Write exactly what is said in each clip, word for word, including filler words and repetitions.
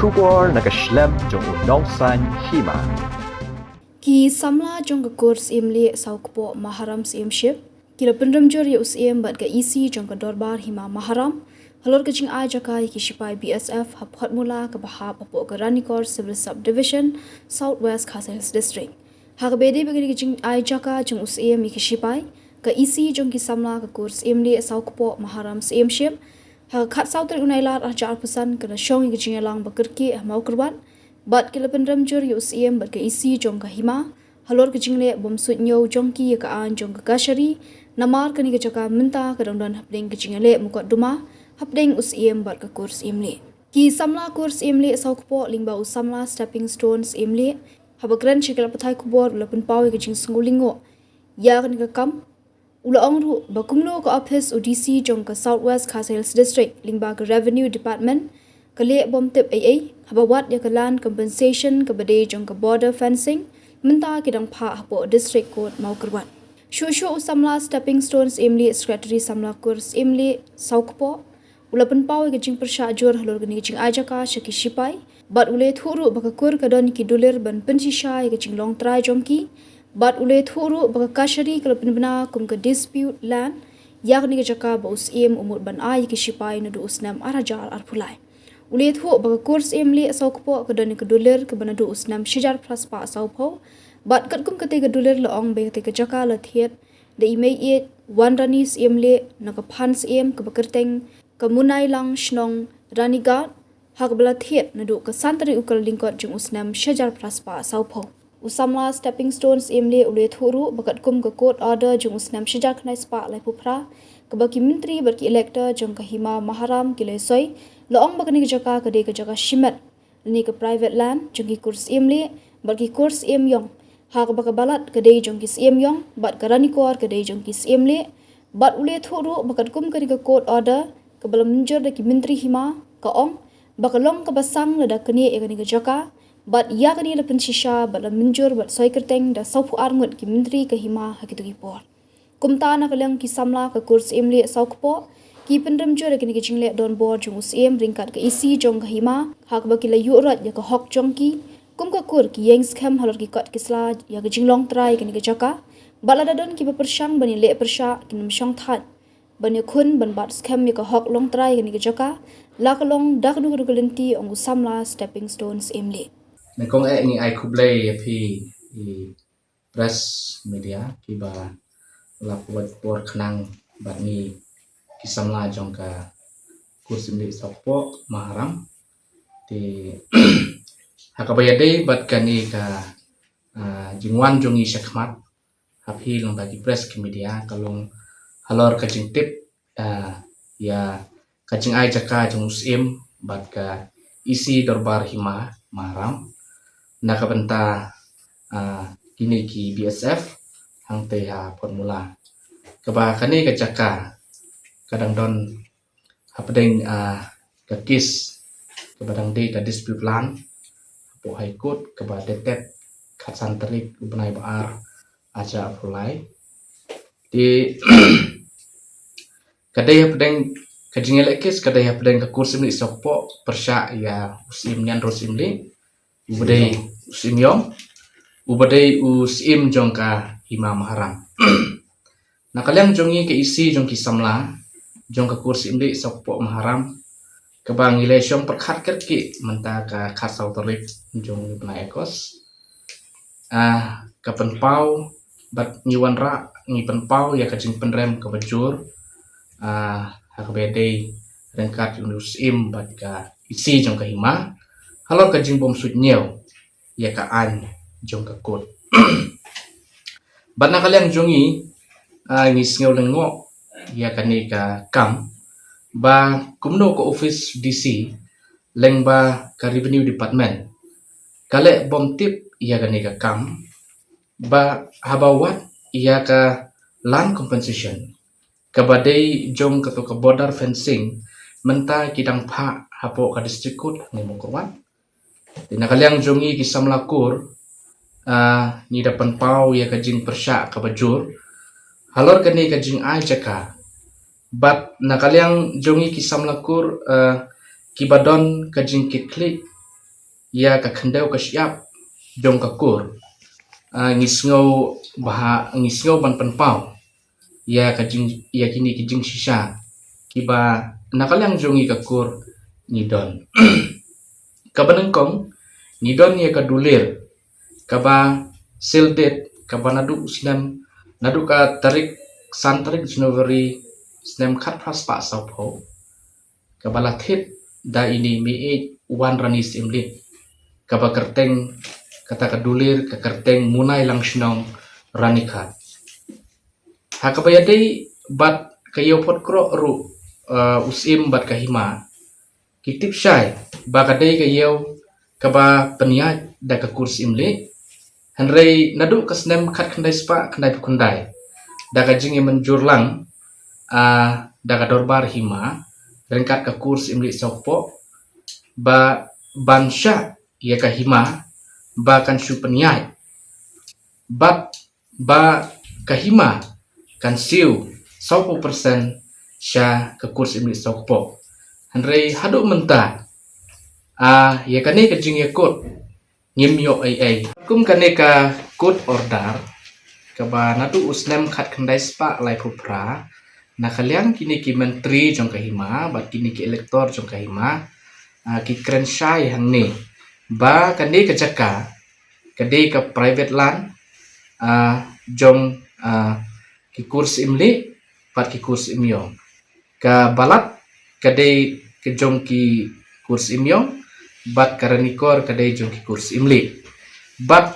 Khubor na ka shlem jong u Nongsaiñ Hima. Ki samla jong ka kur Syiemlieh Sawkpoh Maharam Syiemship ki la pynrem jur ïa u Syiem bad ka E C jong ka Dorbar Hima Maharam halor ka jingai jaka ïa ki shipai B S F ha Photmula kaba hap hapoh ka Ranikor Civil Subdivision, South West Khasi Hills District. Ha kaba ïadei bad ka jingai jaka jong u Syiem ïa ki shipai, ka E C jong ki samla ka kur Syiemlieh Sawkpoh Maharam Syiemship, ha ka khatsaw tarik u Nailar arhajar arphew san ka la shong ïa ka jingïalang ba kyrkieh ha Mawkyrwat, bad ki la pynrem jur ïa u Syiem bad ka E C jong ka Hima halor ka jingleh bym suidñiew jong ki ïa ka aiñ jong ka kashari, namar kane ka jaka mynta ka dang don hapdeng ka jingïaleh mukotduma hapdeng u Syiem bad ka kur Syiemlieh. Ki samla kur Syiemlieh Sawkpoh lyngba u samla Stepping Stone Syiemlieh, haba kren sha ki lad pathai khubor u la pynpaw ïa ka jingsngewlyngngoh ïa kane ka kam. U la ong ruh ba kumno ka ophis u D C jong ka South West Khasi Hills District lyngba ka Revenue Department ka leh bym tip ei ei haba wad ïa ka land compensation kaba dei jong ka border fencing, mynta ki dang phah hapoh District Court Mawkyrwat. Shuh shuh u samla Stepping Stone Syiemlieh, Secretary samla kur Syiemlieh Sawkpoh, u la pynpaw ïa ka jingpyrshah jur halor kane ka jingai jaka sha ki shipai, bad u la ïathuh ruh ba ka kur ka don ïa ki dulir ban pynshisha ïa ka jinglong trai jong ki, bad u la ïathuh ruh ba ka kashari ka la pynbna kum ka dispute land ïa kane ka jaka ba u Syiem u mut ban ai ïa ki shipai naduh u snem arhajar arphew lai. U la ïathuh ba ka kur Syiemlieh Sawkpoh ka don ïa ka dulir kaba naduh u snem shihajar phra spah sawphew, bad katkum katei ka dulir la ong ba ïa katei ka jaka la thied da i Meiieid Wanrani Syiemlieh na ka phan Syiem kaba kyrteng ka Munailang Shnong Ranighat, ha kaba la thied naduh ka san tarik u Kyllalyngkot jong u snem shihajar phra spah sawphew. U samla Stepping Stone Syiemlieh u la ïathuh ruh ba katkum ka court order jong u snem shihajar khyndai spah laiphew phra kaba ki myntri bad ki elector jong ka Hima Maharam ki la ïasoi, la ong ba kane ka jaka ka dei ka jaka shimet lane ka private land jong ki kur Syiemlieh bad ki kur Syiem ïong, ha kaba ka Balat ka dei jong ki Syiem ïong bad ka Ranikor ka dei jong ki Syiemlieh. Bad u la ïathuh ruh ba katkum kane ka court order kaba la mynjur da ki myntri hima, ka ong ba ka long kaba sang lada knieh ïa kane ka jaka, bad ïa kane la pynshisha bad la mynjur bad soi kyrteng da sawphew ar ngut ki myntri ka hima ha kito ki por. Kumta na ka liang ki samla ka kur Syiemlieh Sawkpoh ki pynrem jur ïa kane ka jingleh donbor jong u Syiem ryngkat ka E C jong ka hima, ha kaba ki la ïuh roit ïa ka hok jong ki. Kum ka kur ki ïeng skhem halor ki kot ki sla ïa ka jinglong trai ïa kane ka jaka, bad lada don kiba pyrshang ban ïaleh pyrshah kin ym shong thait ban ïakhun ban bat skhem ïa ka hok long trai ïa kane ka jaka, la ka long da kano kano ka lynti, ong u samla Stepping Stone Syiemlieh. Nyngkong eh ngi ai khublei ïa phi i press media kiba la pynlait por khnang bad ngi ki samla jong ka kur Syiemlieh Sawkpoh Maharam. Te ha kaba ïadei bad kane ka, ah, jingwan jong ngi shakhmat ha phi lyngba ki press ki media ka long halor ka jingtip, ah, ïa ka jingai jaka jong u Syiem bad ka E C Dorbar Hima Maharam na ka bynta, ah, kine ki B S F hangtei ha Photmula. Kaba kane ka jaka ka dang don hapdeng, ah, ka kes kaba dang dei ka dispute land hapoh High Court kaba dated khatsan tarik u bnai ba ar arhajar arphew lai. Te ka dei hapdeng ka jingïaleh kes ka dei hapdeng ka kur Syiemlieh Sawkpoh pyrshah ïa u Syiem Nianro Syiemlieh, uba dei u Syiem ïong, uba dei u Syiem jong ka Hima Maharam. Na ka liang jong ngi ka E C jong ki samla jong ka kur Syiemlieh Sawkpoh Maharam, kaba ngi la shong pyrkhat kyrkieh mynta ka khatsaw tarik jong u bnai August, ah, ka pynpaw bad ngi wanrah ngi pynpaw ïa ka jingpynrem kaba jur, ah, ha kaba ïadei ryngkat u Syiem bad ka E C jong ka hima halor ka jingbym suidñiew ïa ka aiñ jong ka court. Bad na ka liang jong ngi, ah, ngi sngew lyngngoh ïa kane ka kam ba kumno ka office D C lyngba ka Revenue Department ka leh bym tip ïa kane ka kam, ba haba wad ïa ka land compensation kaba dei jong kato ka border fencing mynta ki dang phah hapoh ka District Court hangne Mawkyrwat. Te na ka liang jong ngi ki samla kur, ah, ngi da pynpaw ïa ka jingpyrshah kaba jur halor kane ka jingai jaka. Bad na ka liang jong ngi ki samla kur, ah, kiba don ka jingkitkhlieh ïa ka khyndew ka shyiap jong ka kur, ah, ngi sngew ba, ngi sngew ban pynpaw ïa ka jing, ïa kine ki jingshisha kiba na ka liang jong ngi ka kur ngi don. Kaba nyngkong, ngi don ïa ka dulir kaba sealed, kaba naduh u snem, naduh ka tarik, san tarik January snem khatphra spah sawphew, kaba la thied da ine i Meiieid Wanrani Syiemlieh, kaba kyrteng, kata ka dulir ka kyrteng Munailangshynong Ranikhet. Ha kaba ïadei bad ka ïew phot kroh ruh, eh, u syiem bad ka hima, ki tip shai ba ka dei ka ïew kaba pynïaid da ka kur Syiemlieh. Hynrei naduh ka snem khatkhyndai spah khyndaiphew khyndai, da ka jingïamynjur lang, ah, da ka dorbar hima ryngkat ka kur Syiemlieh Sohkpoh, ba ban shah ïa ka hima ba kan shu pynïaid, bad ba ka hima kan siew sawphew percent sha ka kur Syiemlieh Sohkpoh. Hynrei haduh mynta, ah, ïa kane ka jingïakut ngim ïoh ei ei. Kum kane ka court order kaba naduh u snem khatkhyndai spah laiphew phra, na ka liang kine ki myntri jong ka hima bad kine ki elector jong ka hima, ah, ki kren shai hangne ba kane ka jaka ka dei ka private land, ah, jong, ah, ki kur Syiemlieh bad ki kur Syiemiong. Ka balat ka dei ka jong ki kur Syiemiong, bad ka ranikor ka dei jong ki kur Syiemlieh. Bad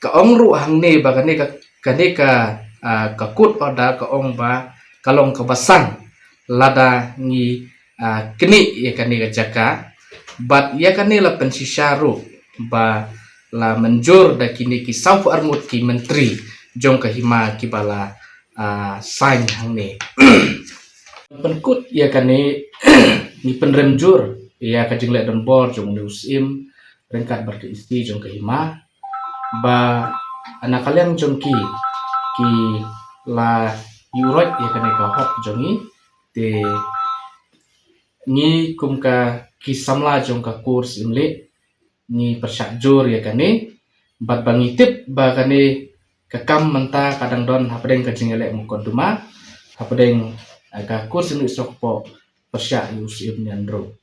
ka ong ruh hangne ba kane ka, kane ka, ah, ka court order ka ong ba ka long kaba san lada ngi, ah, knieh ïa kane ka jaka. Bad ïa kane la pynshisha ruh ba la mynjur da kine ki sawphew arngut ki myntri jong ka hima kiba la, ah, sign hangne. Pynkut ïa kane, ngi pynrem jur ïa ka jingleh donbor jong une u syiem ryngkat bad ka E C jong ka hima, ba na ka liang jong ki, ki la ïuhroit ïa kane ka hok jong ngi. Te ngi kum ka ki samla jong ka kur Syiemlieh ngi pyrshah jur ïa kane, bad ba ngi tip ba kane ka kam mynta ka dang don hapdeng ka jingïaleh mukotduma hapdeng, eh, ka kur Syiemlieh Sohkpoh pyrshah ïa u syiem Nianro.